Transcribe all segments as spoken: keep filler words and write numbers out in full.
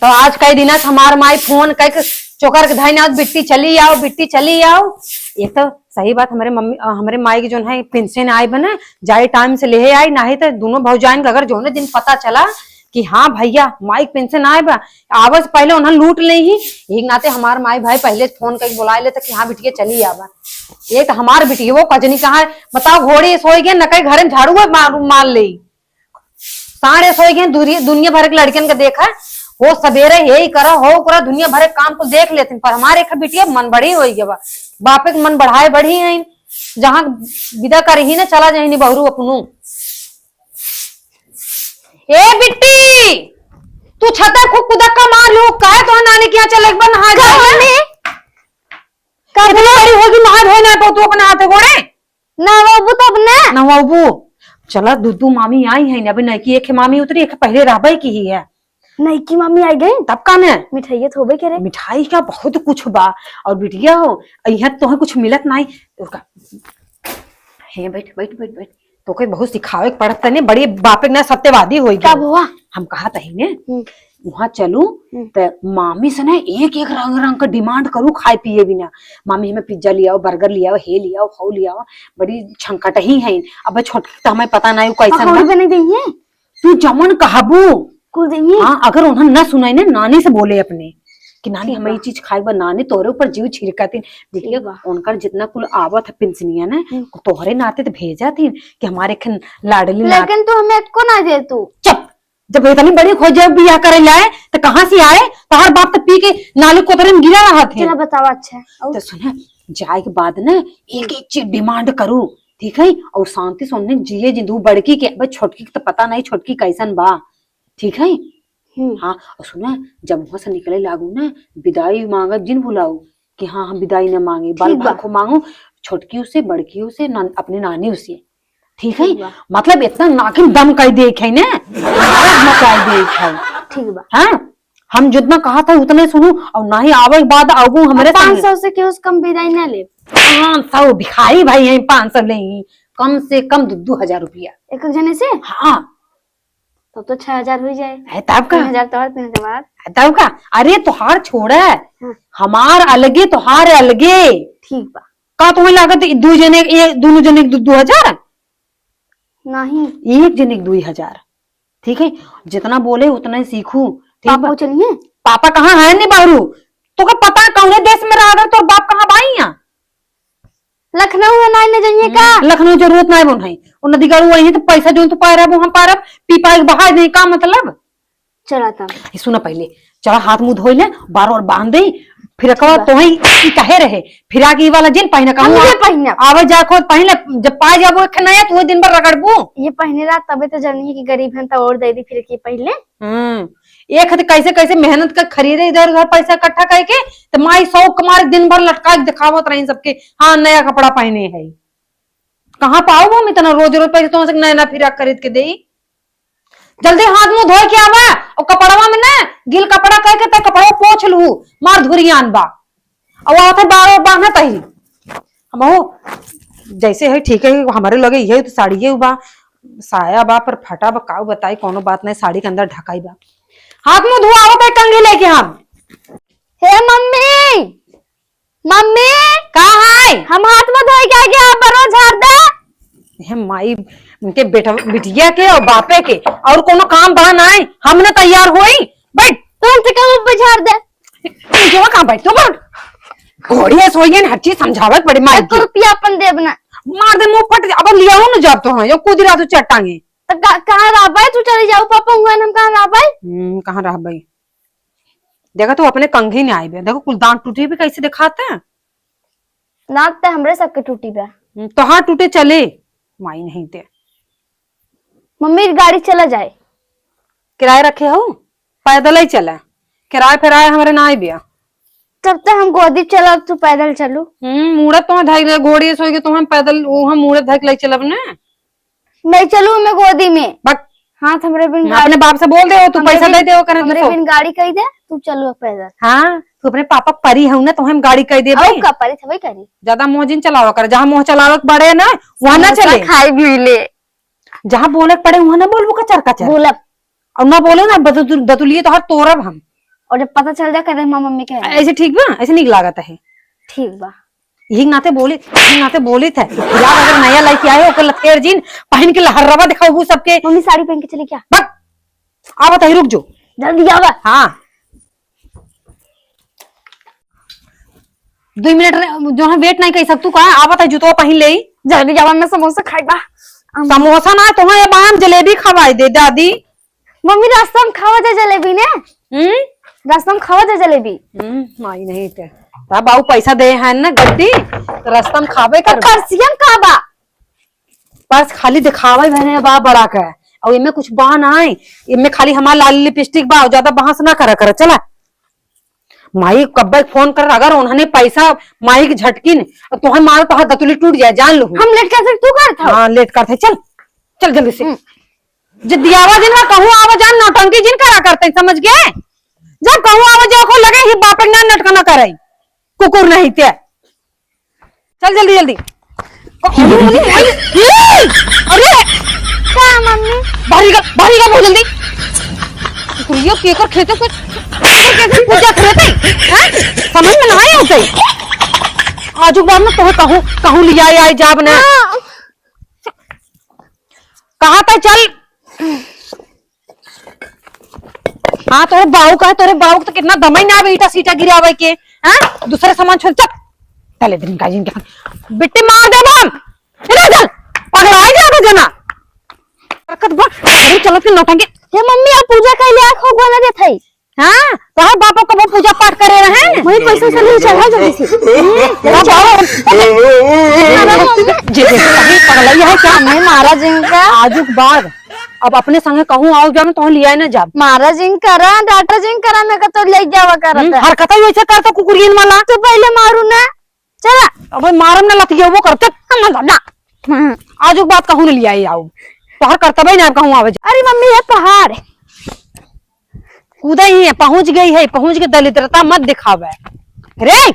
तो आज कई दिना से हमार माई फोन कई के चोकर के धई ना, "बिट्टी चली आओ, बिट्टी चली आओ।" एक तो सही बात, हमरे मम्मी, अ, हमरे माई के जौन है पेंशन आए बा ना, जाए टाइम से लेहे आई, नाही तो दोनों भौजाइन के अगर जौने दिन पता चला कि हाँ भैया माई के पेंशन आए बा, आवे से पहले उन्हें लूट लेही। एक नाते हमार माई भाई पहले फोन करके बुलाए लेता कि हाँ बिटिया चली आवा। एक तो हमार बिटिया वो कजनी कहाँ है, बताओ, घोड़ी सोई गए न कहीं घर में झाड़ू है मार, मार ले। साढ़े सोई गए, दुनिया, दुनिया भर के लड़कन के देखा, हो सवेरे यही करा, हो करा, दुनिया भर के काम को देख लेते, पर हमारे एक बिटिया मन बढ़ी होई गवा, बापे के मन बढ़ाए बढ़ी है, जहाँ विदा करही ना चला जाही नी बहरू अपनू। ए बिट्टी, तू छता खूब कुदक्का मार लू, काहे तो नानी के यहाँ चले एक बार नहा का जाए ना? मम्मी? का इतनी बड़ी होगी, नहा धोए ना तो तू अपने हाथे गोड़े? ना बाबू, तब ना। ना बाबू, चला, दू दू मामी आई हैं, अभी नई की एक मामी उतरी, एक पहले रहबे की ही है। नई की मामी आई गई? तब का ने? मिठाइया थोबे करे। मिठाई का बहुत कुछ बा। और बिटिया हो, यहाँ तो है कुछ मिलत नहीं। रुका। हे, बैठ, बैठ, बैठ, बैठ। तो कोई बहुत सिखावे के पड़त तने, बड़ी बापे के ना सत्यवादी होई का गई। बुआ? हम कहा तही ने, हम्म। वहाँ चलू, हम्म। त मामी से ना एक एक रंग रंग का डिमांड करू, खाए पिए बिना। "मामी, हमें पिज्जा लियाओ, बर्गर लियाओ, हे लियाओ, हौ लियाओ।" बड़ी छंकटही है। अब छोटकी तो हमें पता नहीं कैसन पकौड़ी बा। बने गई है। तू जमन कहबू। कुल देंगे। हाँ, अगर उन्हें ना सुनाई ना, नानी से बोले अपने कि नानी, ठीक हमें बा। ये चीज खाए बा, नानी तोरे ऊपर जीव छिड़कती। देखिए, ठीक बा। उनकर जितना कुल आवत है पेंशनिया ना, हम्म। तोहरे नाते तो भेजत ही कि हमारे खन लाडली नात। लेकिन तू हमें एको ना दे तू। चुप। जब इतनी बड़ी हो जाए बियाह करे लाए तो कहाँ से आए? तोहर बाप तो पी के नाली कोतरे में गिरा रहा थे। चला बतावा, अच्छा है। और? तो सुना, जाए के बाद ना एक एक चीज डिमांड करू, ठीक है? और शांति से उन्हें जिए जिंदू बड़की के, अब छोटकी के तो पता नहीं छोटकी कैसन बा, ठीक है? हम्म। हाँ, और सुना, जब वहां से निकले लागू ना, विदाई मांगब जिन भुलाऊ कि हाँ, हम विदाई न मांगे, बाल ठीक बा। भाखो मांगो, छोटकी उसे, बड़की उसे, नान-, अपने नानी उसे, ठीक है? ठीक बा। मतलब इतना नाकिन दम कर दे है ना, दम कर दे है। ठीक बा। हाँ, हम जितना कहा था उतने सुनू, और ना ही आवे के बाद आगू हमरे अब पाँच सौ संगे। से केहू से कम विदाई ना ले। पाँच सौ भिखारी भाई हैं, पाँच सौ ले ही, कम से कम दो, दो हजार रुपया। एक एक जने से? हाँ। तब तो छह हजार हो जाए। है तब का? तीन हजार तो और, तीन हजार बाद। है तब का? अरे तोहार छोड़ा, हाँ। हमार अलगे, तोहार अलगे। ठीक बा। का तुम्हें लागत है दो जने, ये दोनों जने के दो, दो हजार? नहीं। एक जने के दो हजार। ठीक है, जितना बोले उतना ही सीखू। ठीक पापा बा? चलिए। पापा कहाँ है? नहीं बाहरू। तो का पता है कौने देश में रहा, अगर तोर बाप कहाँ बाई यहाँ? लखनऊ है, नाई न जाइए का? हम्म, लखनऊ जरूरत नाई बन है। वो नदी गाड़ू वही तो पैसा जो तो पाए रहबो, हम पाए रहब, पी पाए के बहा दे, का मतलब? चला तब। ये सुना पहले, चला हाथ मुंह धोई ले, बार और बांध दे, फिर ठीक बा। तो ही ई कहे रहे, फिर आगे ई वाला जिन पहिना हम कहूँ ये आ-, पहिनब। आवे जा खुद पहिन ले, जब पाए जाबो एक नया तो वो दिन भर रगड़बो। ये पहिने रहा तबे तो जानिए कि गरीब हैं तो और दे दी फिर की पहले। हम्म, एक हद कैसे कैसे मेहनत कर खरीदे इधर उधर पैसा इकट्ठा करके, तो माई शौक के मारे दिन भर लटका के दिखावत रही सबके, हाँ नया कपड़ा पहने है। कहाँ पाओ हम इतना रोज रोज पैसे तुमसे नया नया फिराक खरीद के देई? जल्दी हाथ मुंह धोए के आवा, और कपड़वा में ना गिल कपड़ा करके तो कपड़वा पोछ लू, मार धुरियान बा। और आवत है बार बार बांधत ही। हमहू जैसे है ठीक है, हमारे लगे यही तो साड़ी है बा, साया बा पर फटा बा, काऊ बताई, कोनो बात नहीं, साड़ी के अंदर ढकाई बा। हाथ मुंह धुआवत है कंघी लेके हम। हे मम्मी, मम्मी, का है? हम हाथ मुंह धोए के आगे आप बरो झाड़ दे। हे माई, उनके बेटा, बिटिया के और बापे के और कोनो काम बा नाई, हमने तैयार होई। बैठ। तुम से कहूँ ऊपर झाड़ दे। तू जो कहाँ बैठ, तू बैठ। घोड़िया सोइए न, हर चीज समझावे के पड़े माई एक के। रुपया अपन देब ना। मार दे मुंह फट, अब लियाओ न जब तो है, यो कूद रहा तो चट्टांगे। तो का-, कहाँ रहबे? तू चली जाऊ पापा हुआ, हम कहाँ रहबे? हम्म, कहाँ रहबे? देखा तो अपने कंघी नहीं आइबे, देखो कुल दांत टूटी भी कैसे दिखाते हैं। दांत ते हमरे सबके टूटी बा। हम्म, तोहार टूटे चले, माई नहीं ते। मम्मी गाड़ी चला जाए। किराए रखे हो, पैदल ही चला, किराए फिराए हमरे ना आइबे। तब तो हम गोदी चलब, तू पैदल चलू। हम्म, मूड़त तो धैले घोड़ी सोई के तो हम पैदल, वो हम मूड़त धैक ले चलब ना। नहीं चलू हमें गोदी में। बक। हाथ हमरे बिन मैं गाड़ी, अपने बाप से बोल दे, तू हमरे पैसा बिन, दे दे, वो करे हमरे तो। बिन गाड़ी कह दे, तू चलू पैदल। हाँ, तू अपने पापा परी हूँ ना, तो हम गाड़ी कह दे और भाई। का परी थे भाई करी। ज्यादा मुंह जिन चलावा कर, जहाँ मुंह चलावे के पड़े ना, वहाँ ना समोसा चले। खाई भी ले। जहाँ बोले के पड़े, वहाँ ना बोलबो कचर कचर। बोलब। और ना बोले ना, बतु-, दतुलिए तो हर तोरब हम। और जब पता चल जाए, कह दे, "माँ, मम्मी कह रही।" ऐसे ठीक बा? ऐसे नीक लागत है। ठीक बा। यही नाते बोली, यही नाते बोली थे। यार, अगर नया लड़की आए, ओकर लथेर जीन पहन के लहर्रवा दिखाऊ सबके। मम्मी, साड़ी पहन के चली क्या? बक! आवा तही, रुक जो। जल्दी आवा। हाँ। दुई मिनट रे, जो है, wait नहीं कर सकतू का? आवत है, जूतवा पहिन लेई। जल्दी जावा, मैं समोसा खाई बा। अम। समोसा ना, तुम्हें ये बाम जलेबी खवाई दे, दादी। मम्मी, रास्ता में खावा जा जलेबी ने। हम्म? रास्ता में खावा जा जलेबी। हम्म, माई नहीं ते। तब बाऊ पैसा दे है ना गड्डी, तो रास्ता में खाबे तो कर। पर्सियन का बा? पर्स खाली दिखावे भरे बा बड़ा के, और इनमें कुछ बा ना है, इनमें खाली हमार लाली लिपस्टिक बा, ज्यादा बहस ना करा कर, चला। माई कब्बे फोन कर, अगर उन्होंने पैसा माई के झटकिन, और तुम्हें मारो तो हाथ दतुली टूट जाए, जान लो। हम लेट करते, तू करत हो। हाँ, लेट करते, चल, चल जल्दी से। हम्म। जब दियावा दिन ना कहूँ आवा जान, नौटंकी जिन करा करते, समझ गए? जब कहूँ आवा जाओ, को लगे ही बाप ना नटकना करे, कुकुर नहीं ते। चल जल्दी, जल्दी। अरे, अरे, अरे, का मम्मी? बाहरी का, बाहरी का बहुत जल्दी। कुकुरियो के कर खेते को, कैसे पूजा करते हैं? समझ में ना आए होते। आजू बाद में तोहे कहूँ, कहूँ लिया आए जाब ना। हाँ। कहा था चल। हाँ, तोरे बाऊ का है, तोरे बाऊ के तो कितना दमई ना आवे, ईटा सीटा गिरावे के, हाँ? दूसरे सामान छोड़, चल। चले दिन का जिनके बिट्टी मार दे बम। इधर चल, पगला है क्या जना? हरकत बा, अरे चलो फिर नौटंकी। हे मम्मी, आप पूजा कैले आँख हो गोला देत है। हाँ, तोहर बापो कबो पूजा पाठ करे रहे? वही पैसा से नहीं चढ़ा जल्दी से। हम्म, तेरा बाप। जे, जे, अभी पगलई है क्या? नहीं, महाराज इनका। आजुक बाद अब अपने संगे कहूँ आओ जाओ, तो लिया ना जाब। महाराज इनका रहा, डॉक्टर जी इनका रहा, मैं कहता ले जावा करता। हम्म, हरकत ही वैसे करता कुकुरियन वाला। तो पहले मारू ना। चला। अबे मारम ना लतिया वो करते, हम ना, ना। हम्म। आजुक बाद कहूँ न लिया आओ। तोहर करतबे ना कहूँ आवे। अरे मम्मी, ये पहाड़। कूदा ही है, पहुँच गई है, पहुँच के दलिद्रता मत दिखावे। रे!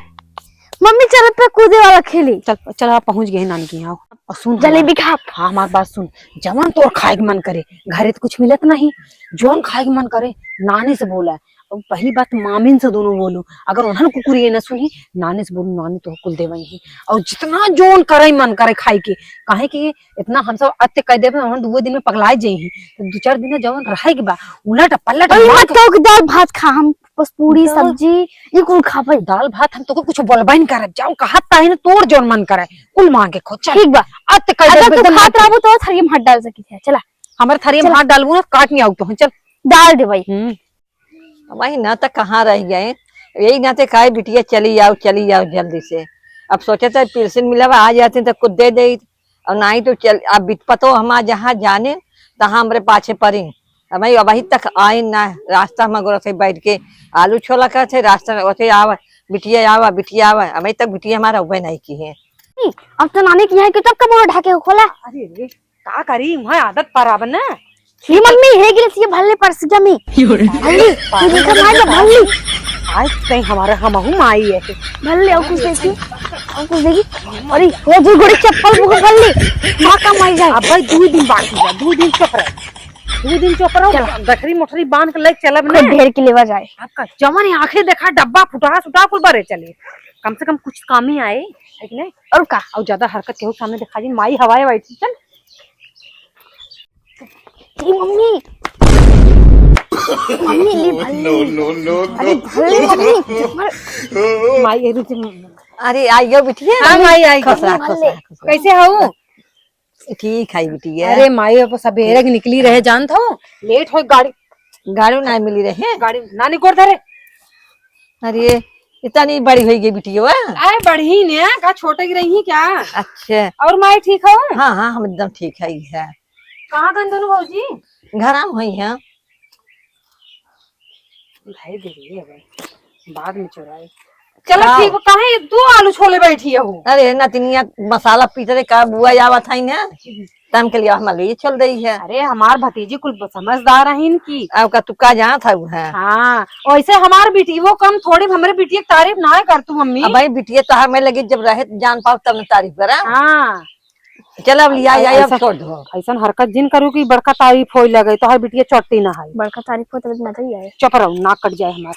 मम्मी, चल पे कूदे वाला खेली। चल, चल, आप पहुँच गए नानी के यहाँ। और सुन जलेबी हमार, खा। हाँ, हमार बात सुन। जवन तोर खाए के मन करे, घरे तो कुछ मिलत नहीं, जौन खाए के मन करे, नानी से बोला। अब पहली बात मामिन से दोनों बोलू, अगर उन्हन कुकुर ये न सुनी, नानी से बोलू, नानी तो कुल देवई ही। और जितना जौन करे मन करे खाए के, काहे कि इतना हम सब अत्य कह देबे, उन्हन दुए दिन में पगलाए जाई ही। तो दू चार दिन जवन रहे के बा, उलट पलट अरे मार मत के कहो कि दाल भात खा, हम बस पूरी दाल सब्जी ये कुल खा पाई। दाल भात हम तोके कुछ बोलबे न करब, जाओ कहा ताही न तोर जौन मन करे, कुल मांग के खो, चल। ठीक बा। अत्य कह अगर देबे, तू एकदम खात मत रहबू तो थरिया में हाथ डाल सकी है, चला। हमारे थरिया में चला। हाथ डालबू ना, काट नहीं आऊ तो, चल। डाल दे भाई। हम्म। वही ना तो कहाँ रह गए, यही नाते काहे बिटिया चली आओ, चली आओ जल्दी से। अब सोचे तो पेंशन मिला बा, आ जाते तो कुछ दे दे, और ना ही तो चल, अब बित-, पतो हमार जहाँ जाने, तहाँ हमरे पाछे पड़ी। अब वही, अब वही तक आए ना, रास्ता में गोरत है बैठ के आलू छोला करत है, रास्ता में ओते आवा, बिटिया आवा, बिटिया आवा, अबही तक बिटिया हमारा उबे नहीं की है। अब तो नानी के यहाँ के तब कमरा ढाके खोला। अरे रे, का करी, वहाँ आदत पराब ना। ये मम्मी, हे गिरस ये भल्ले परस गमी। भल्ली, तू देखा ना ये भल्ली। आज तई हमारा हमहू माई है। भल्ले, और कुछ देखी, और कुछ देखी। अरे, वो जो गोड़ी चप्पल बुक भल्ली, माँ का माई जाए। अब भाई, दो दिन बाकी है, दो दिन चुप रहे, दो दिन चुप रहो। चला। गठरी मोटरी बांध के ले चलब खूब ना। ढेर के लेवा जाए। आपका जवन आंखें देखा, डब्बा फुटा सुटा कुल बरे चले, कम से कम कुछ काम ही आए, है कि नहीं? और का? और ज्यादा हरकत केहू सामने दिखा दी, माई हवाए बैठी, चल। ए मम्मी, मम्मी, ली भल्ली। No, no, no, अरे no। भल्ली, मम्मी, मर- माई, ये रुक जा। अरे, आई गयो बिटिया। हाँ, माई, आई गयो। खुश रह, खुश रह, खुश रह। कैसे हो? ठीक है बिटिया। अरे माई, अब सबेरे के निकली रहे, जानत हो, लेट हो गाड़ी। गाड़ी ना मिली रहे। गाड़ी ना निकोर धरे। अरे, इतनी बड़ी हो गई बिटिया। आए, बड़ी ने, का छोटे की रही क्या? अच्छा। और माई ठीक हो? हाँ, हाँ, हम एकदम ठीक है, है। कहाँ गन दोनों भौजी? घर आम हुई है। भाई दे रही है भाई, बाद में चुराए। चलो हाँ। ठीक, काहे दो आलू छोले बैठी है हो? अरे नतिनिया मसाला पीटे का बुआ आवत है ना, तम के लिए हम आलू ये छोल दई है। अरे हमार भतीजी कुल समझदार है इनकी। अब का तू का जानत है वो है? हाँ, वैसे हमार बिटी वो कम थोड़ी, हमरे बिटिया की तारीफ ना कर तू मम्मी। अब भाई बिटिया तो हमें लगी जब रहे जान पाओ तब न तारीफ करा। हाँ। चल अब लिया जाए, अब ऐसा, छोड़ दो। ऐसन हरकत जिन करू कि बड़का तारीफ होए लगे, तोहर बिटिया चट्टी ना है। बड़का तारीफ हो तब मजा ही आए। चुप रहो, नाक कट जाए हमार।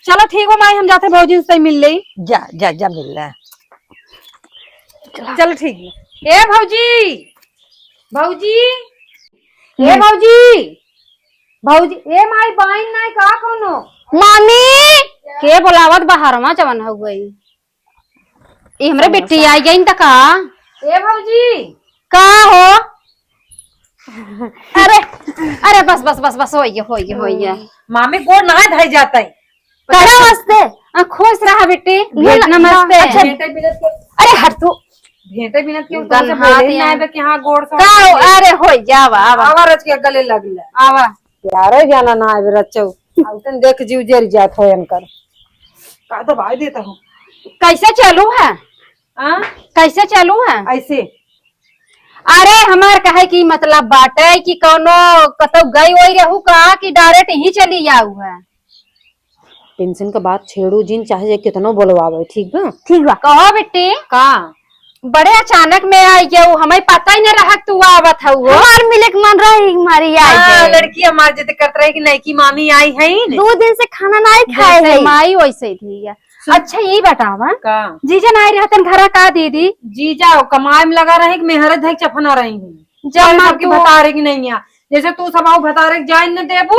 चलो ठीक बा माई, हम जाते भौजी से मिल लेई। जा, जा, जा मिल ले। चलो ठीक बा। ए भौजी, भौजी, ए हम्म। भौजी, भौजी, ए माई बाइन नाई का कौनो? मामी! के बोलावत बा हरमा जवन हो गई? ई हमरे बेटी आई गई त का? ए भौजी। का हो? अरे, अरे बस, बस, बस, बस, होइए, होइए, होइए। मामी गोड़ ना धई जाता है। करे नमस्ते। आ, खुश रहा बेटी। ये भेंट ना, नमस्ते। अच्छा। भेंटे बिनत के, अरे हट तू। भेंटे बिनत के, तुमसे गन्हात बोले ही ना यहाँ। आवे कि हाँ गोड़ से का हो? अरे होइए, आवा, आवा। आवा रच के गले लग ले। आवा। प्यारे जाना ना आवे रचो। आउतन देख जीव जर जात हो इनकर। का दवाई देता हूँ। कैसे चालू है? आ? कैसे चालू है? ऐसे। अरे हमार कहे की मतलब बाटे कि कौनो कतौ गई वही रहू का कि direct ही चली आऊ है? Tension के बात छेड़ू जिन, चाहे जे कितनो बोलवावे, ठीक बा? ठीक बा। कहो बिट्टी। का? बड़े अचानक में आई गयो, हमें पता ही नहीं रहा कि तू आवत हऊ हो। हमार मिले के मन रही, हमारी आई हाँ, गई। लड़की हमार जिद करत रही कि नईकी मामी आई है ही नहीं। दो दिन से खाना नहीं खाए जैसे है। माई वैसे ही थी है। सुन। अच्छा, ई बतावा। का? जीजा ना आई रहतन घरा का दीदी? जीजा कमाए में लगा रहे कि मेहरे धई चफना रही हूँ। जब मैं माँ सबकी तू भतारे की नहीं है। जैसे तू सब आऊ भतारे के जाए न देबू,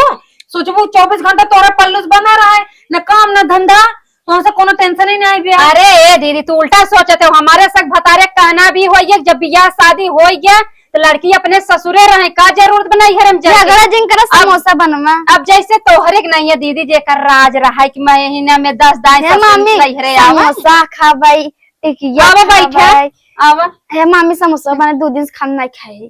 सोचबू चौबीस घंटा तोरा पल्लूस बना रहा है, न काम न धंधा, तो हमसे कोनो tension ही नहीं आइबे। अरे ए दीदी, तू उल्टा सोचत हो। हमारे सक भतारे कहना भी होइए, जब बियाह शादी होइए तो लड़की अपने ससुरे रहे, का जरूरत बनाई है हम जाए? झगड़ा जिन करे, अब समोसा बनवा। अब जैसे तोहरे के नहीं है दीदी, जेकर राज रहा है कि महीना में दस दाई हे ससुर मामी, नैहरे आवा। समोसा खाबाई, टिकिया आवा बैठा, खाबाई। आवा। हे मामी, समोसा बने, दो दिन से खाना नहीं खाए।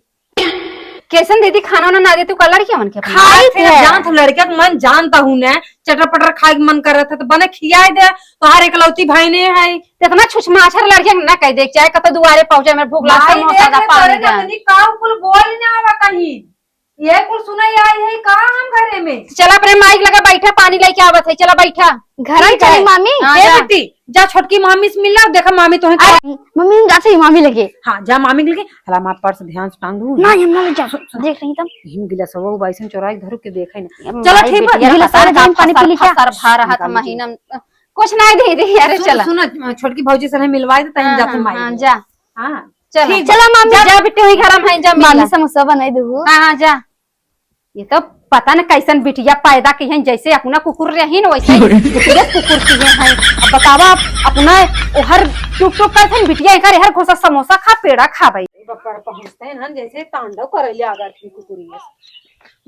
कैसन दीदी, खाना वाना ना दे तू का लड़की मन के अपने? खाई फिर थे। जान तो लड़का के मन जानता हूँ ने, चटर पटर खाए के मन करत है तो बने खियाए दे, तोहार एकलौती भाई ने है। इतना छुछमाछर लड़के ना कह दे, चाहे कतो दुआरे पहुंचे में भूख लागत, माई समोसा देख दा, ले, पानी तोरे दा। कतनी काऊ कुल बोल ना आवा कहीं। ये कुल सुनाई आई है का हम घरे में? चला अपने माइक लगा बैठा, पानी लेके आवत है, चला बैठा। घर ठीक चली है। मामी? हाँ, ए जा। बेटी, जा छोटकी मामी से मिल ला, देखा मामी तोहे का अरे, मम्मी हम जाते ही मामी लगे। हाँ, जा मामी के लगे। हला माँ पर्स ध्यान से टांग दू। ना, हम ना ले जा। सुन, सुन। देख रही तब। हिम गिलास वो बाइसन चोराई धरू के देखे ना। ये चलो माई ठीक बा। बेटिया गिलास पता सारा ना जान पानी पी ली क्या? फसर भा रहा था निकाल लीजिए। महीना में। कुछ नहीं दे दे, अरे सुन, चला। सुन, छोटकी भौजी से नहीं मिलवाए दे, तहीं हाँ, जाते हाँ, माई हाँ, में। जा। हाँ। चला। ठीक चला बा। मामी। जा। जा बेटी, वही घर में है, जा मामी मिला। समोसा बनाई दू। हाँ, हाँ, जा। ये तो पता न कैसन बिटिया पैदा की हैं, जैसे अपना कुकुर रही न वैसे ही बिटिया कुकुर की हैं। अब बतावा, अपना ओहर टुक टुक करत हैं बिटिया, एकर एहर घोसा समोसा खा, पेड़ा खा भाई। बप्पर पहुँचते हैं ना, जैसे तांडव करैले आ गए थे कुकुरिया।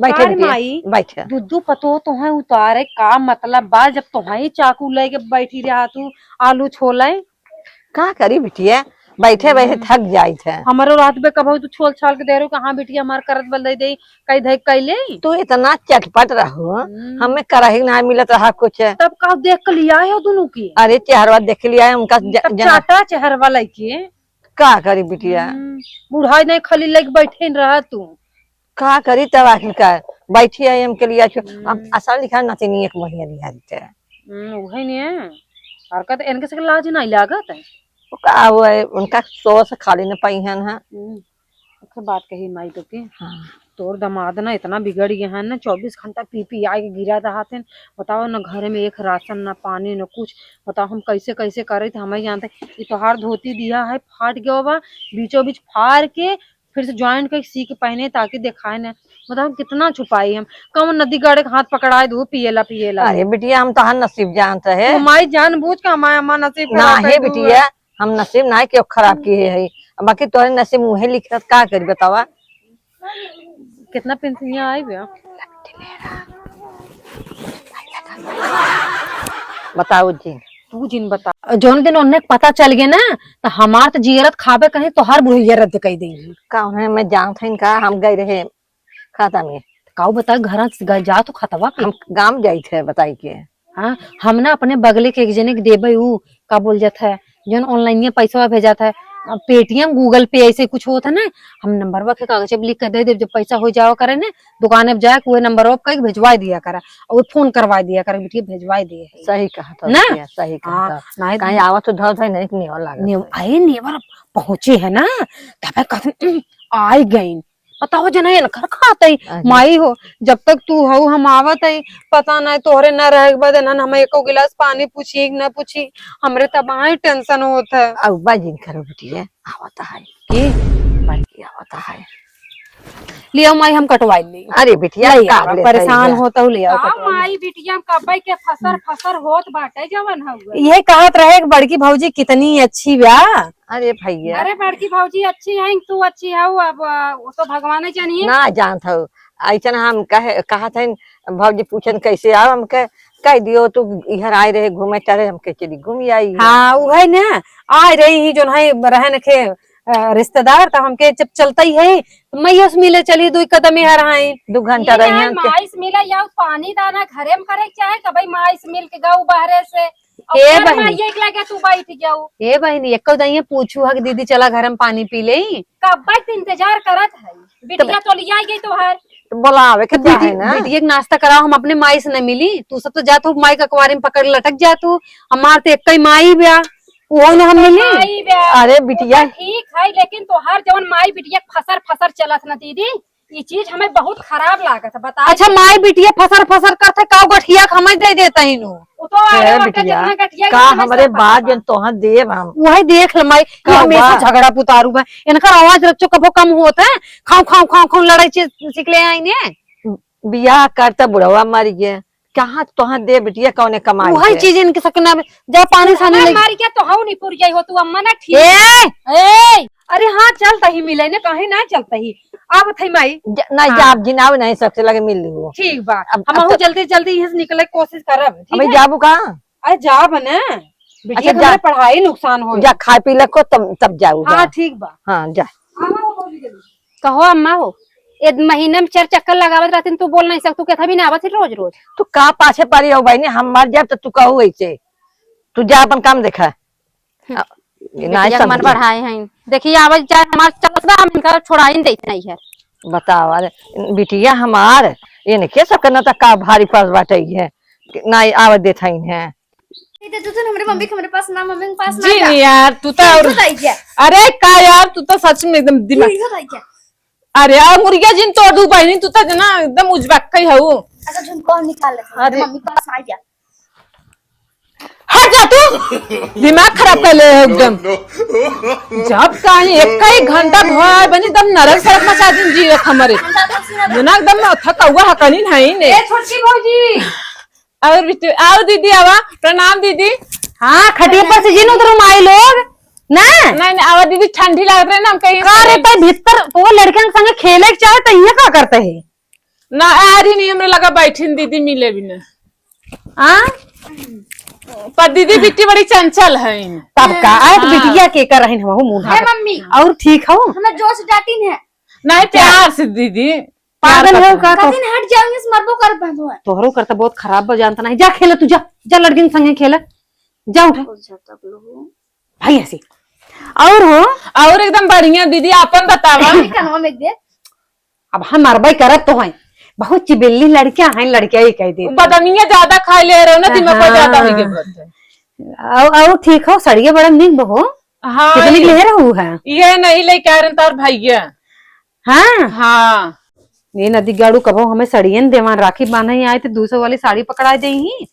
बैठे सारी बिटिया, माई, बैठे। दुद्दू पतो तोहे उतारे का मतलब बा, जब तोहे चाकू लेके बैठी रहा तू आलू छोले। का करी बिटिया, बैठे बैठे हम्म। थक जाइत है। हमरो रात में कबहू तू छोल छाल के दे रहो कि हाँ बिटिया हमार करत बल दे दे, कई धई कई ले। तू इतना चटपट रहो, हम्म। हमें करही ना मिलत रहा कुछ। तब का देख के लिया है दोनों की? अरे चेहरवा देख लिया है उनका ज-, तब जना चाटा चेहरवा लइके। का करी बिटिया? हम्म, बुढ़ाई नहीं खाली लेके बैठे न रहा तू। का करी तब आखिरकार? बैठी है हम के लिए छु-, अब हम्म। असल लिखा नतिनी एक महीना लिया देते हैं। हम्म, उहे ने। हरकत इनके से लाज नहीं लागत है। वो का वो है, उनका सो से खाली न पाई है ना। हम्म, ओके बात कही माई तो के। हाँ। तोर दामाद ना इतना बिगड़ गए हैं ना, चौबीस घंटा पी पी आए के गिरा रहत हैं। बताओ ना, घर में एक राशन ना पानी ना कुछ। बताओ हम कैसे कैसे करे थे, हमें जानते। ये तोहार धोती दिया है फाट गया बा, बीचों बीच फाड़ के फिर से joint करके सी के पहने ताकि दिखाए ना। बताओ कितना छुपाई हम, कौन नदी गड़े के हाथ पकड़ाए दू पिएला पिएला। अरे बिटिया, हम तोहार नसीब जानत रहे। तू माई जानबूझ के हमारे, हमार नसीब ना खराब है कर दू। बिटिया, हम नसीब ना क्यों खराब किए है, बाकी तोहरे नसीब मुहे लिखत का करी बतावा। कितना पेंसिलिया आई बे? बताओ जी। तू जिन बता। जौन दिन उन्हें पता चल गया ना, तो हमार तो जियरत खाबे कहीं, तोहार बुढ़िया रद्द कर देंगी। का उन्हें मैं जानत हईन का, हम गए रहे खाता में। काऊ बता, घर से गए, जा तो खतवा पे। हम गांव जाइत है बताई के। हाँ, हम ना अपने बगले के एक जने के देबे, ऊ का बोल जात है, जौन online ये पैसा भेजात है, Paytm, Google Pay ऐसे कुछ होत है ना, हम नंबरवा के कागज पे लिख के दे देब, जब पैसा हो जावा करे ना, दुकान पे जाके वही नंबरवा पे कह के भेजवा दिया करा, और फोन करवा दिया करा, बिटिया भेजवा दिए है। सही कहा तो ना? बिटिया, सही कहा हाँ, तो। नहीं, कहीं आवत तो धर धर नहीं, नेवा लागत नहीं, है। अरे नेवर पहुँचे है ना, तब कहते, "उम, आई गई।" बताओ जना, एनकर खात है। अरे। माई हो, जब तक तू हऊ, हम आवत है, पता नहीं तोहरे न रहे के बाद एनन हमें एको गिलास पानी पूछी कि न पूछी, हमरे तब आए tension होत है। अब बाजिन करो बिटिया, आवत है। की? बड़की आवत है। लियो माई, हम कटवाई ली। अरे बिटिया, ले का आवा, ले परेशान भैया। होत हऊ, ले आओ का कटवाई ली। माई बिटिया कब्बे के फसर फसर होत बाटे जवन हउए। ये कहत रहे कि बड़की भौजी कितनी अच्छी बा। अरे भैया। अरे बड़की भौजी अच्छी है, तू अच्छी हऊ, अब, अ, वो तो भगवान ही जानिए। ना जानत हऊ, ऐसन हम कहे, कहत हन, भौजी पूछन कैसे आओ, हम कह, कह दियो तू इधर आए रहे घूमे टहरे, हम कह चली घूम आई। हाँ, उहे ना, आए रही ही जोन है रहन के, अ, रिश्तेदार, तो हमके जब चलता ही है, तो मैं यस मिले चली, दो कदम यहाँ रहाई। दो घंटा ई रही ना, हम के। माई से मिले या पानी दाना घरे में करे के चाहे, कबई माई से मिल के गाऊ बहरे से। ए और बहिनी। माई एक लगे तू बैठ जाऊ। ए बहिनी, एको दाइये पूछू हक, दीदी चला घर में पानी पी ले। कब्बे से इंतजार करत है, बिटिया तो लिया गई तोहार। तो बोलावे के तो चाहे बिटी-, ना। बिटिया के नाश्ता कराओ, हम अपने माई से न मिली। तू सब तो जात हो माई का कुंवारी में पकड़ लटक जात हो। हमार तो एक ही माई बा, वो न हम मिली। माई बा। अरे बिटिया। वो तो ठीक है, लेकिन तोहार जवन माई बिटिया फसर फसर चलत न दीदी, ये चीज हमें बहुत खराब लागत है, बता। अच्छा, माई बिटिया फसर फसर करत है, काऊ गठिया के हमें दे देता ही नु। वो तो अरे हे बटे बिटिया, जितना गठिया का जितना हमरे सब बात बात बा। जन तोहर देब हम। वही देख ले माई, ये का हमेशा बा? झगड़ा पुतारू बा। इनकर आवाज रचो कबो कम होत है, खाऊ खाऊ खाऊ खाऊ लड़ाई चे-, सीख ले आई ने। बियाह करता बुढ़वा मर गया, कहाँ तोहर दे बिटिया कौने कमाई वही के? चीज इनके सके ना, जा पानी सानी बुढ़वा ले। मर गया तो हऊ नहीं पुर जाई हो तू अम्मा ना ठीक। ए! ए! अरे हाँ, चलता ही मिले ने, काहे ना चलता ही। आवत है माई। ज-, नहीं, हाँ। जाब जिनाव नहीं, सबसे लगे मिल लियो। ठीक बा, अब, हम अब आहू तो जल्दी, जल्दी यहाँ से निकले के कोशिश करब, ठीक अबे है? जाबू कहाँ? अरे जाब ने, बिटिया अच्छा, के जा। हमारे पढ़ाई नुकसान हो। जा, खा पी ले को, तब, तब जाऊ, हाँ, जा। ठीक बा। हाँ, जा। आवा हो, भौजी, जल्दी। कहो अम्मा हो, ए महीना में चार चक्कर लगावत रहती, तू बोल नहीं सकतू, कहता भी ना आवत है रोज रोज। तू का पाछे पड़ी हो बहिनी, हम मर जाब तो तू कहू ऐसे, तू जा अपन काम देखा। हम्म। आ, ये नाई बिटिया के मन समझे। बढ़ाए हैं। देखिए, आवाज चाहे हमार चलत बा, हम इनका छोड़ाई देत नहीं है। बताओ, अरे, बिटिया हमार, इनके सब करना त का भारी पड़ बाटे है, कि नाई आवे देत हैं इन्हें। ये दे, तू तो हमरे मम्मी के हमरे पास ना, मम्मी के पास ना जी जा। नहीं यार, तू तो तू और इधर आई क्या? अरे का यार, तू तो सच में एकदम तू दिमाग इधर आई क्या? अरे, आ मुर्गिया जिन तोड़ दू बहिनी, तू तो जना एकदम उजबक्का ही हऊ। अच्छा, झुमको निकाल ले। अरे। मम्मी के पास आ गया। हट जा तू, दिमाग खराब कर ले है एकदम। जब कहीं एक का एक घंटा भर बनी, एकदम नरक सड़क मचा दिन जी एक हमारे। जना एकदम माथा कौआ हकनी नहीं ने। ए छोटकी भौजी। और बिट्टू, आओ दीदी, आवा, प्रणाम दीदी। हाँ, खटिया पर से जिन उतरो माई लोग, ना? नहीं, नहीं, आवा दीदी, ठंडी लागत रहे ना, हम कहीं का रे, तई भीतर तो लड़कन संगे खेले के चाहे, तो ये का करते है? ना, आ रही नहीं, हमरे लगा बैठिन दीदी, मिले भी ना। आ? पर दीदी, बिट्टी बड़ी चंचल है। तब का, आए तो हाँ। बिटिया के कर रही हम, मुंह ए ढाक। मम्मी। और ठीक हो? हमें जोर से डांटी है। नहीं, प्यार से दीदी। पागल हो का? कथिन हट जाओ, इस मरबो कर बंधुआ। तोहरो करता बहुत खराब बा, जानता नहीं। जा खेला तू, जा, जा लड़किन संगे खेला, जा उठा। भाई ऐसे। और हो? और एकदम बढ़िया दीदी, आपन बतावा। कनवा में दे। अब हम मरबे करत तो हैं, बहुत चिबिल्ली लड़कियां हैं, लड़कियां ही कह दे। बदनिया ज्यादा खा ले रहे हो ना, दिमाग पर ज्यादा हो गया हाँ। बात है। और, और ठीक हो, सड़िया बड़ा निक बहो। हाँ, कितनी ये, ले रहू है? ये नहीं लेके आ रहे तार भैया। हाँ? हाँ। ये नदी गाड़ू कबो हमें सड़ियन देवान राखी बांधे आए थे, दो सौ वाली साड़ी पकड़ा दे ही।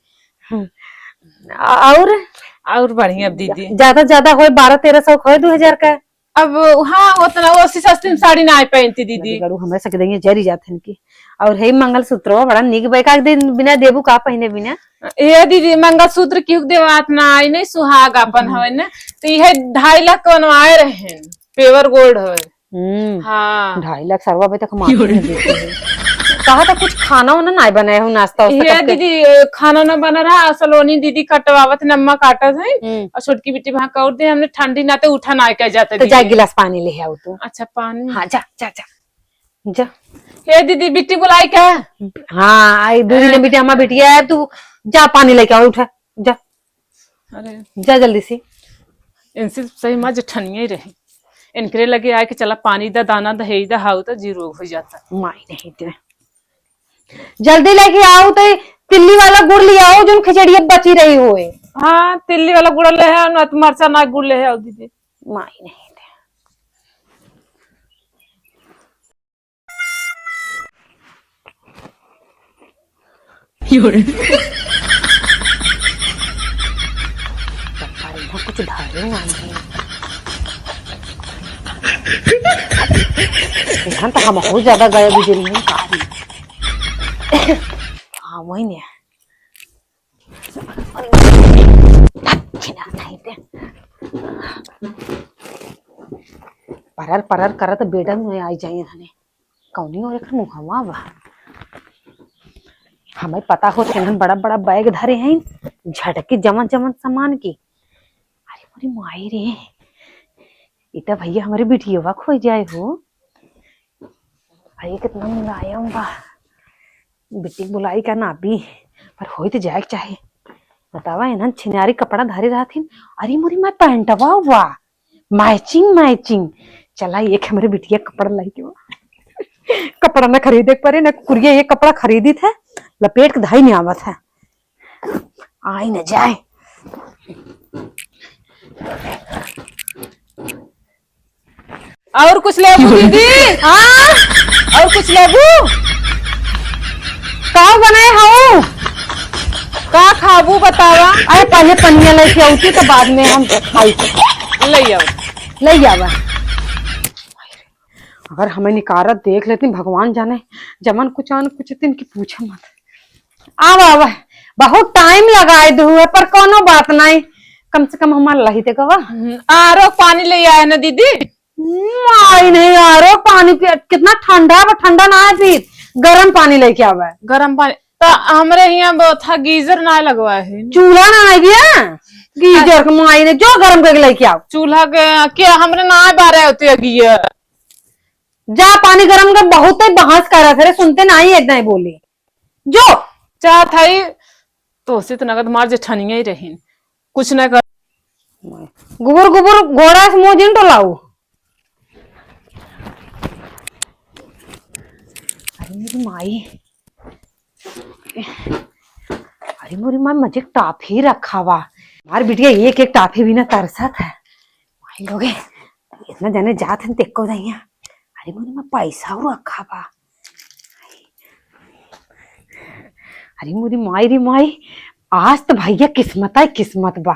और? और बढ़िया दीदी। ज्यादा, ज्यादा होए बारह तेरह सौ होए दो हजार का। अब हाँ, उतना वो सस्ती में साड़ी ना पहनती दीदी। नदी गाड़ू हमें सक देंगे जरी जात हन की। और हे मंगलसूत्र बड़ा निक बैका दिन बिना देबू का पहने बिना। ए दीदी, मंगलसूत्र क्यों देवात ना आई नहीं, सुहाग अपन हम्म। हवे ना, तो यह ढाई लाख बनवाए रहे हैं, pure gold हवे। हम्म। हाँ। ढाई लाख सरवा अबे तक माटी में देते हैं। कहा था कुछ खाना वाना ना बनाए हो, नाश्ता वास्ता ये करके? दीदी, खाना ना बना रहा, सलोनी दीदी कटवावत, नम्मा काटत है, हम्म। और छोटकी बेटी वहाँ कौर दे, हमने ठंडी ना तो उठा ना के जाते तो जा दीदी। गिलास पानी ले आओ तू। अच्छा, पानी? हाँ, जा, जा, जा। जा। ए दीदी, बिट्टी बुलाई का? हाँ, आई दो दिन हाँ। बिटिया, हमार बिटिया है, तू जा पानी लेके आओ, उठा, जा। अरे। जा जल्दी से। इनसे सही माँ जेठनिया ही रही। इनकरे लगे आए कि चला पानी दा, दाना दा, हे दा, हाउ दा, जी रोग हो जाता। माई नहीं दे। जल्दी लेके आओ तो तिल्ली वाला गुड़ ले आओ, जो खिचड़िया बची रही होए। हाँ, तिल्ली वाला गुड़ ले है, ना तो मरचा ना गुड़ ले है, आओ दीदी। माई नहीं दे। यो रे। चप्पल में कुछ धरे ना है। इधर तो हम बहुत ज्यादा गए बिजली में कारी। हाँ, वही नहीं है। छिना नहीं दे। परर परर करत बेडन में आई जाई हने। कौनी और एकर मुहवा बा? हमें पता होत कि इन्हन बड़ा बड़ा बैग धरे हैं, झटकी जमन जमन सामान की। अरे मोरी माई रे, ई त भैया हमरे बिटियवा खोई जाए हो। अरे कितना मुलायम बा, बिटिक बुलाई का नापी, पर होई त जाए के चाहे। बतावा, इन्हन छिनारी कपड़ा धरे रहथिन। अरे मोरी माई, पैंटवा बा, मैचिंग मैचिंग। चला, एक हमरे बिटिया कपड़ा लाई के बा। कपड़ा ना खरीदे के परे, ना कुरिया, ये कपड़ा खरीदी थे, लपेट के धाई नहीं आवत है। आई न जाए। और कुछ लेबू दीदी? हाँ? और कुछ लेबू? का बनाए हऊ? का खाबू बतावा? अरे पहले पनिया लेके आउती तो बाद में हम खाई। ले आओ। ले आवा। अगर हमें निकारत देख लेती भगवान जाने, जमन कुछ आन कुछ दिन की पूछे मत। आवा, आवा, बहुत टाइम लगाए दू है, पर कोनो बात नहीं, कम से कम हमार लही देखवा। हम्म, आरो पानी ले आए ना दीदी। माई नहीं, आरो पानी पिया, कितना ठंडा बा, ठंडा ना है पी, गरम पानी लेके आवा। गरम पानी तो हमरे यहाँ बहुत था, गीजर ना लगवा है। चूल्हा ना है भैया, गीजर के माई ने जो गरम करके लेके आओ। चूल्हा के, के हमरे ना बारे होते है गीजर। जा पानी गरम कर, बहुत ही बहस कर रहा था रे, सुनते ना ही एक दाई बोली। जो चाहत हई, तोसे तो नगद मार जेठनिया ही रहीन, कुछ ना कर। गुबुर गुबुर घोड़ा से मुंह जिन डोलाऊ। अरे मेरी माई, अरे मोरी माई, मजे टाफी रखा बा। हमार बिटिया एक एक टाफी बिना तरसत है। माई लोगे, इतना जने जात हैं, तेको दहिया। अरे मोरी माई, पैसा और रखा बा। अरे मोरी माई रे माई, आज तो भैया किस्मत है, किस्मत बा।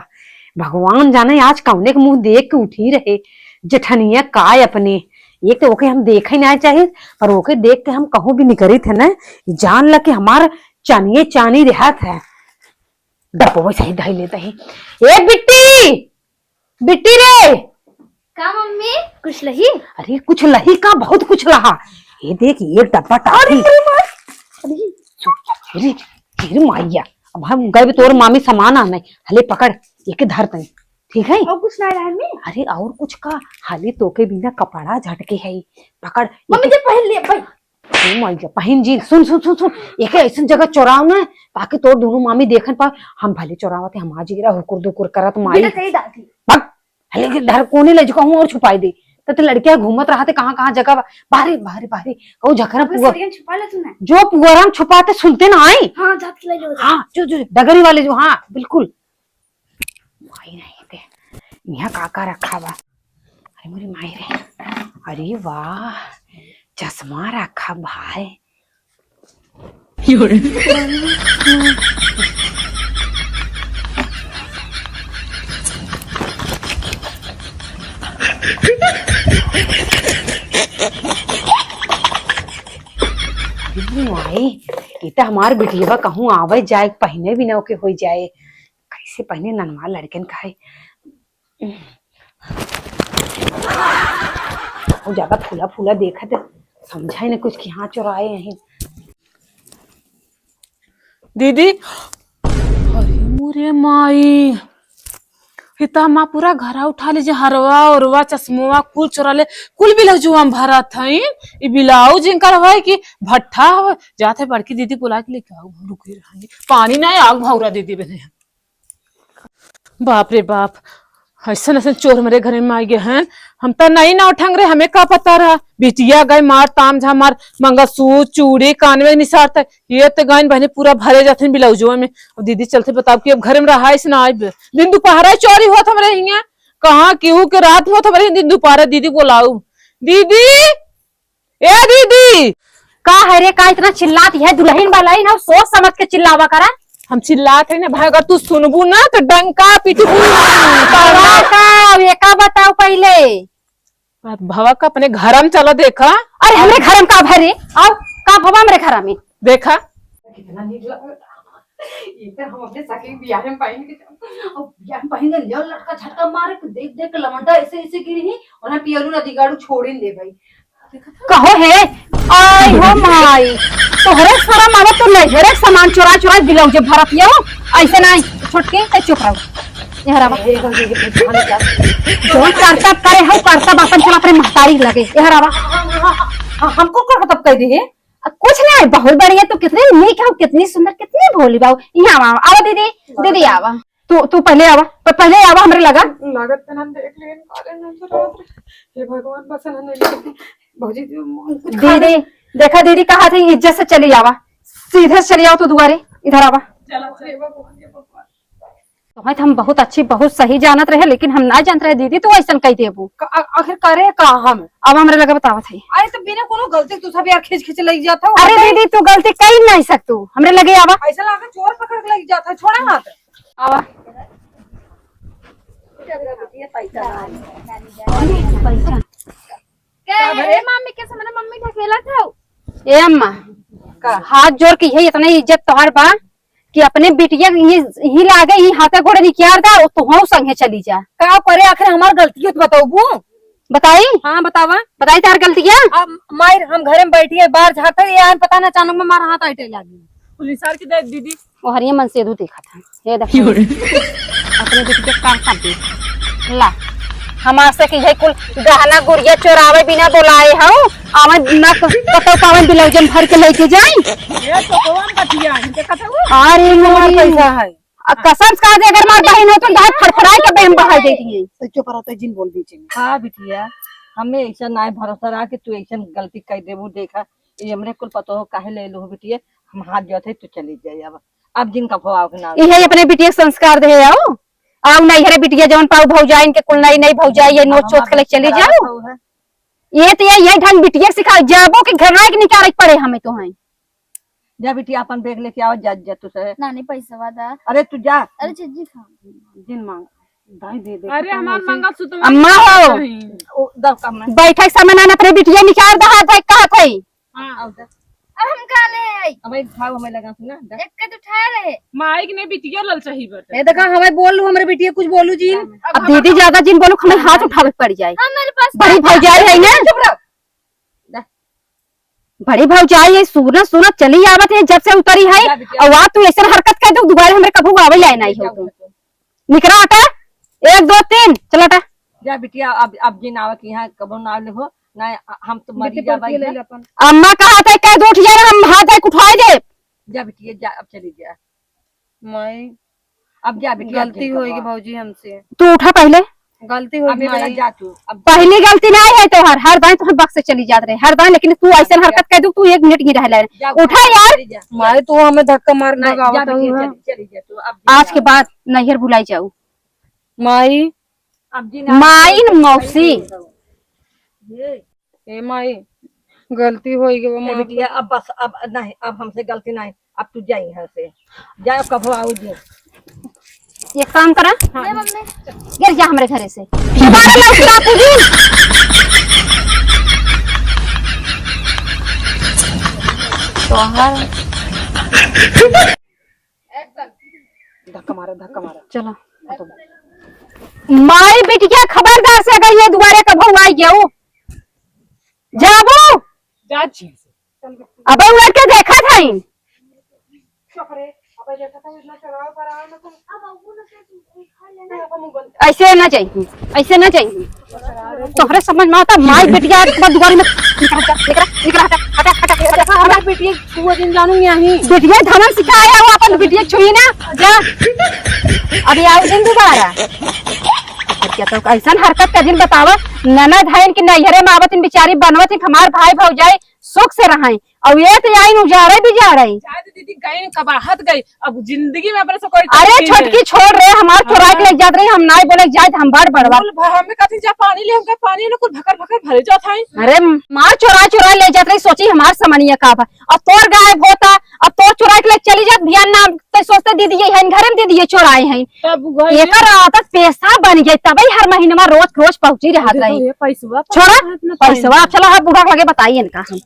भगवान जाने आज कौने के मुंह देख के उठी रहे। जेठनिया काय अपने, एक तो ओके हम देखे ना चाहिए, पर ओके देख के हम कहूँ भी निकरी थे ना, जान ला कि हमार चानिये चानी रहत है। डब्बो सही धई लेते हैं। ए बिट्टी, बिट्टी रे। का मम्मी, कुछ लही? अरे कुछ लही का, बहुत कुछ लहा। ये देख, ये डब्बा टाफी। अरे, अरे, अरे, अरे माइया, अब हम गए तोर मामी सामान आने, हले पकड़, एके धर तनी, ठीक है? और कुछ ना लाए मम्मी? अरे और कुछ का, हाली तोके बिना कपड़ा झटके है, पकड़, मम्मी एके जे पहन लिए भाई। ओ माइया, पहिन जी, सुन, सुन, सुन, सुन, एके ऐसन जगह चोराव ना, ताकि तोर दोनों मामी देखन पावे। हम भले चोरावत है, हम आज गिरा हुकुर दुकुर करत माई। बेटा, सही डालती। भग, हले के धर कोने ले जो कहूँ और छुपाई दे। त ते लड़किया घूमत रहते कहाँ, कहाँ जगह बा-, बाहरी, बाहरी, बाहरी, कहूँ झकरा अबे पुअर। सरियन छुपा ले तूने। जो पुअरन छुपाते सुनते ना आई। हाँ, जात के ले लो। हाँ, जो, जो, डगरी वाले जो, हाँ, बिल्कुल। माई नहीं थे। यहाँ का का रखा बा? अरे मोरी माई रे। अरे वाह, चश्मा रखा भाई। अरे माई, ये तो हमार बिटिया कहूँ आवे जाए, पहने भी ना ओके हो जाए। कैसे पहने ननवा लड़कन का है। बहुत ज्यादा फूला फूला देखत, समझा ही ना कुछ कि हाँ चोराए यहीं। दीदी, अरे मोरे माई, हिता माँ पूरा घरा उठा लीजे, हरवा ओरवा चश्मवा कुल चोरा ले, कुल ब्लाउजवा में भरत हईन। ई ब्लाउज इनकर हवे कि भट्ठा हवे, जात है बड़की दीदी बुला के लेके आओ, हम रुके रहेंगे। पानी ना आग भौरा दीदी बने हैं। बाप रे बाप, ऐसन ऐसन चोर हमरे घर में आ गए हैं। हम तो नहीं ना उठंग रहे, हमें का पता रहा। बिटिया गए मार ताम झामार, मंगलसूत्र चूड़ी कान में निसारता, ये तो गाइन बहने पूरा भरे जाते हैं ब्लाउजवा में। अब दीदी चलते बताओ कि अब घर में रहा इस ना आइब। दिन दोपहरा चोरी होत हमरे हियां, कहाँ केहू के रात होत हमरे हियां, दिन दोपहरा दीदी बोलाऊ। दीदी, ए दीदी, का है रे, का इतना चिल्लात है? दुलहिन बलहिन हउ, सोच समझ के चिल्लावा करा। हम चिल्लात है ना भाई, अगर तू सुनबू ना तो डंका पीटबू। का, का, ये का बताओ पहिले? भवा का अपने घर में चला देखा। अरे हमरे घर में का भरे? आओ, का भवा हमरे घर में? देखा। कितना नीक लगा। ये तो हम अपने सखी के बियाह में पहिन के जाओ। और बियाह में पहिन के लियो लटका झटका मारे के देख देख के लमंडा ऐसे ऐसे गिरी ही, और हम पियलू ना दिगाड़ू छोड़े ले भाई। कहो हे, आय हो माई, तोहरे शरम आवत तो नैहरे के सामान चोरा चोरा ब्लाउज भरत यो, ऐसे नहीं, छोटके, ए चुप रहो। एहर आवा। ए, ए, ए, ए, ए, ए, जौन करतब करे हउ, करतब अपन चला अपने महतारी लगे। एहर आवा। हाँ, हाँ, हाँ, हाँ, हमको करतब कह दी है? आ, कुछ नहीं, बहुत बढ़िया, तू कितनी नीक हउ, कितनी सुंदर, कितनी भोली बाऊ। यहाँ आवा, आवा दीदी, दीदी आवा। तू, तू पहले आवा, प-, पहले आवा हमरे लगा। लागत त ना देख लेन, काले नजर आवत रहे। हे भगवान, बस ना नहीं लेकिन भौजी जी, कुछ खा दीदी, ले। देखा दीदी, कहा थे इज्जत से चली आवा, सीधे से चली आवा तू दुआरे, इधर आवा। चलो, हे भगवान, हे भगवान। तोहे तो हम बहुत अच्छी, बहुत सही जानत रहे, लेकिन हम ना जानत रहे दीदी, तू ऐसन कह देबू। का-, आ-, आखिर करे का हम? अब हमरे लगे बतावत है। अरे तो बिना कोनो गलती तू सब यार खींच खींच लग जात हो। अरे दीदी, तू गलती कई नहीं सकतू, हमरे लगे आवा। ऐसा लागे चोर पकड़ के लग जात है, छोड़ा हाथ। आवा। पैसा। का भरे? ए मम्मी, कैसे मने मम्मी ढकेला था? ए अम्मा, का? हाथ जोड़ के यही इतना इज्जत तोहार बा कि अपने बिटिया के ये, यही लागे, यही हाथे गोड़े निकियार दा, और तुहू संगे चली जा। का करे, आखिर हमार गलती हो तो बताऊबू? बताई? हाँ, बतावा। बताई तार गलतिया? अब मार, हम घरे में बैठी है, बाहर झाँकत, ये आन पता ना अचानक में मार हाथ आइटे लागी। पुलिस आर के देख दीदी। ओ हरिये मन से दू देखा था। ये देखो। क्यों रे? अपने बेटी के का कर दे। ला। हमार से कि है कुल गहना गुड़िया चोरावे बिना बोलाए हउ, आवन ना क-, कतौ पावन ब्लाउजन भर के लेके जाई। ये तो कौन बतिया, इनके कतौ? अरे हमार मोरी। पैसा है। आ, कसम से कहा दे, अगर मार बहिन हो तो दाँत फड़फड़ाए के बहन बहाई देती है। तो चुप रहो, तो जिन बोल बीच में। हाँ बिटिया, हमें ऐसा ना भरोसा रहा कि तू ऐसा गलती कर देबू। देखा, ये हमरे कुल पतो हो काहे ले लो बिटिया, हम हाथ जोड़त है, तू चली जाए अब। अब जिन का भवाव के ना। इहे अपने बिटिया के संस्कार दे आओ। आओ नहीं हरे बिटिया जवन पाऊ भौजाइन के कुल नई नई भौजाई ये नोच चोच के ले चली जाओ। ये तो ये, ये ढंग बिटिया सिखा जाबो कि घर के निकाले के पड़े हमें तो हैं। जा बिटिया, अपन बैग लेके आओ, जा, जा तू से। नानी, पैसवा दा। अरे तू जा। अरे जीजी खा। जिन मांग, दाई दे दे, अरे तू हमार ऐसे मंगलसूत्र अम्मा हो। नहीं। ओ, दब कम में। बैठक सामान अपने बिटिया निकाल दे, हाथ भाई कहा था। हाँ। आओ जा। अब हम कहाँ ले आई? अब एक भाव हमें लगा सुना, जा। एक के तो उठाए रहे। माई के नहीं बिटिया लल चाही बट। ए देखा, हमें बोलू, हमरे बिटिया कुछ बोलू जी। अब अब दीदी ज्यादा जिन बोलू, हमें हाथ उठावे के पड़ जाए। हाँ, मेरे पास बड़ी भौजाई है ना। चुप रहो। जा। बड़ी भौजाई है, सुना सुना चली आवत है, जब से उतरी है। जा बिटिया। और आज तू ऐसे हरकत कर दो, दोबारा हमरे कभू आवे लाए नहीं जा हो तू। बिटिया। निकरा हटा, एक, दो, तीन, चल हटा। जा बिटिया, अब, अब जिन आवे कि यहाँ कबो ना ले हो, ना हम तो मरी बिटिया जा पलथिया भाई ले है। ले अपन। अम्मा कहा था, कह दो उठ जा, हम हाथ है उठाए दे। जा बिटिया, जा, अब चली जा। माई, अब जा बिटिया, अब गलती जिन होई कबो। भौजी हमसे। तू उठा पहले। गलती होई अब ये वाला माई। जा तू, अब पहली गलती ना है तोहर, हर दाएं तोहर बक्स से चली जात रहे, हर दाएं, लेकिन तू ऐसन हरकत कर दू, तू एक मिनट नहीं रह ले। जा, उठा यार। चली जा। माई, तू हमें धक्का मार के नहीं, जा भगावत बिटिया, हूँ। चली, चली जा तू, अब जा। आज के बाद नैहर भुलाई जाऊ। माई, अब जी ना माई न मौसी। ये। ए माई, गलती होई गई ए माफ। बिटिया, अब बस, अब नहीं, अब हमसे गलती नहीं, अब तू जा यहाँ से, जा, अब कभो आओ जी। एक काम करा, हाँ। ले मम्मी। गिर जा हमरे घरे से। दोबारा ना उठा तू जी। तोहर धक्का मारो, धक्का मारो। चलो। माई बिटिया खबरदार से अगर ये दुआरे कभो आई गयो, जाबू। जा छी। अबे उलट के देखा था। ऐसे ना जाइए, ऐसे ना जाइए। तोहरे समझ में आता, माई बेटिया एक बार दुआरे में निकल जा, निकल, निकल, हटा, हटा, हटा, हटा, हटा। हमार बेटिया छुआ दिन जानू यहीं। बेटिया धमन सिखाया हो, अपन बेटिया छुई ना, जा। अभी आओ दिन दोबारा। और क्या तो ऐसन हरकत का दिन बतावा, ननद है इनकी नैहरे में आवत, इन बेचारी बनवत, इन हमार भाई भौजाई सुख से रहाई। अब ये तो आई नु जा रही, भी जा रही। जाए दे दीदी, गई नु कबाहत गई, अब जिंदगी में अपने से कोई अरे गलती छोटकी नहीं। छोड़ रे, हमार चोरा के हाँ। ले जात रही, हम नाई बोले जाए, हम बड़ बड़वा। बोल भा-, हमें कथी जा पानी ले, हमका पानी ना कुल भकर भकर भरे जात है। अरे मार चोरा चोरा ले जात रही, सोची हमार समनिया का बा। अब तोर गायब होता, अब तोर चोरा के ले चली जात, ध्यान ना ते सोचते दीदी ये है घर में दीदी ये चोराए हैं। तब गई। एकर आदत पेशा बन गई, तबे हर महीने में रोज रोज पहुंची रहत अरे रही। तो ये पैसवा छोड़ा, पैसवा। पैसवा, अब चला, हाँ, बूढ़ा के लगे बताई इनका हम।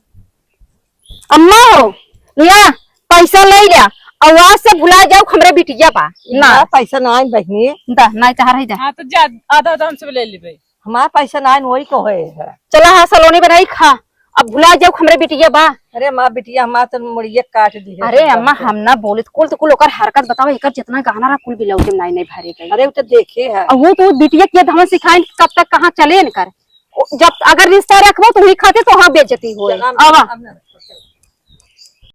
अम्मा हो, लिया, पैसा ले लिया, और आज से भुला जाओ, हमरे बिटिया बा। ना। ना, पैसा ना आई बहिनी। दा, ना चाह रही दा। हाँ, तो जा, आधा आधा हमसे ले लेबे। हमार पैसा ना आई, वही को है, है। चला, हाँ, सलोनी बनाई खा, अब भुला जाओ, हमरे बिटिया बा। अरे माँ, बिटिया हमार तो मुड़िया काट दी है अरे एकदम अम्मा, से। हम ना बोले, कुल तो कुल ओकर हरकत बताओ, एकर जितना गहना रहा, कुल बिलौटे में नाई, नाई भरे गई। अरे, वो तो देखे है। अब वो तो बिटिया के धमन सिखाइन, कब तक कहाँ चले इनकर। जब अगर रिश्ता रखबो तो वही खातिर तो हाँ बेइज्जती होए। चला, अब आवा। अब ना।